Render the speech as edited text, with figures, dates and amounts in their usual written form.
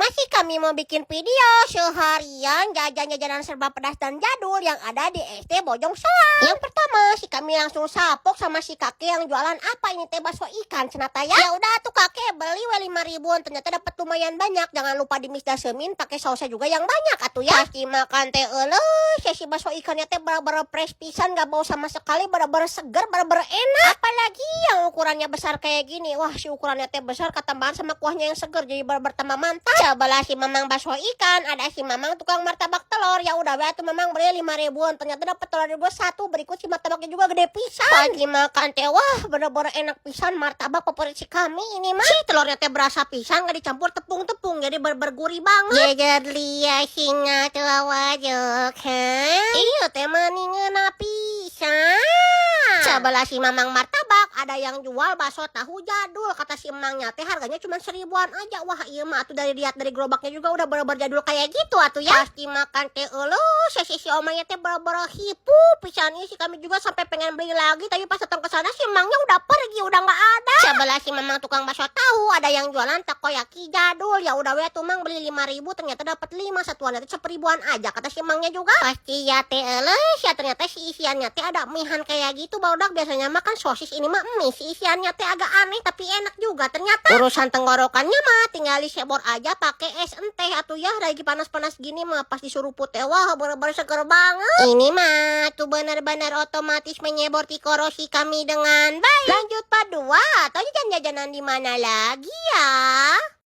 Sih kami mau bikin video seharian jajan-jajanan serba pedas dan jadul yang ada di SD Bojong Soang. Yang pertama, si kami langsung sapok sama si kakek yang jualan apa ini teh, bakso ikan cenah ya. Ya udah tuh, kakek beli we 5 ribuan, ternyata dapat lumayan banyak. Jangan lupa di semin pakai sausnya juga yang banyak atuh ya. Pasti makan teh, euleuh, si bakso ikannya teh bener-bener fresh pisan, gak bau sama sekali, bener-bener seger, bener-bener enak. Apalagi yang ukurannya besar kayak gini. Wah, si ukurannya teh besar ketambahan sama kuahnya yang seger, jadi bener-bener tambah mantap. Sebelah si mamang bakso ikan ada si mamang tukang martabak telur. Ya udah we tuh, mamang beli 5 ribuan, ternyata dapat telur ribu satu, berikut si martabaknya juga gede pisan. Pagi makan teh, wah, bener-bener enak pisan, martabak favorit si kami ini mah. Si telurnya teh berasa pisan, nggak dicampur tepung-tepung, jadi bener-bener gurih banget. Jejer lia singa tua wajok. Iya teh mani ngeunah pisan. Sebelah si mamang martabak ada yang jual bakso tahu jadul. Kata si emangnya teh harganya cuma 1.000-an aja. Wah, iya mah atuh, dari lihat dari gerobaknya juga udah bener-bener jadul kayak gitu atuh ya. Pasti makan teh, euleuh, si si omanya teh bener-bener hipu pisan. Si kami juga sampai pengen beli lagi, tapi pas datang ke sana si emangnya udah pergi, udah nggak ada. Sebelah si mamang tukang bakso tahu ada yang jualan takoyaki jadul. Ya udah we tuh, mang, beli 5.000, ternyata dapat lima satuan itu 1.000-an aja kata si emangnya juga. Pasti ya teh, euleuh ya, ternyata si isiannya teh ada mihan kayak gitu, barudak. Biasanya makan sosis, ini mah mie. Si isiannya teh agak aneh, tapi enak juga ternyata. Urusan tenggorokannya mah tinggal disebor aja pakai es enteh atuh ya. Lagi panas-panas gini mah pas disuruput teh, wah, bener-bener seger banget. Ini mah tuh benar-benar otomatis menyebor tikoro si kami dengan baik. Lanjut part 2 atau jajan-jajanan di mana lagi ya?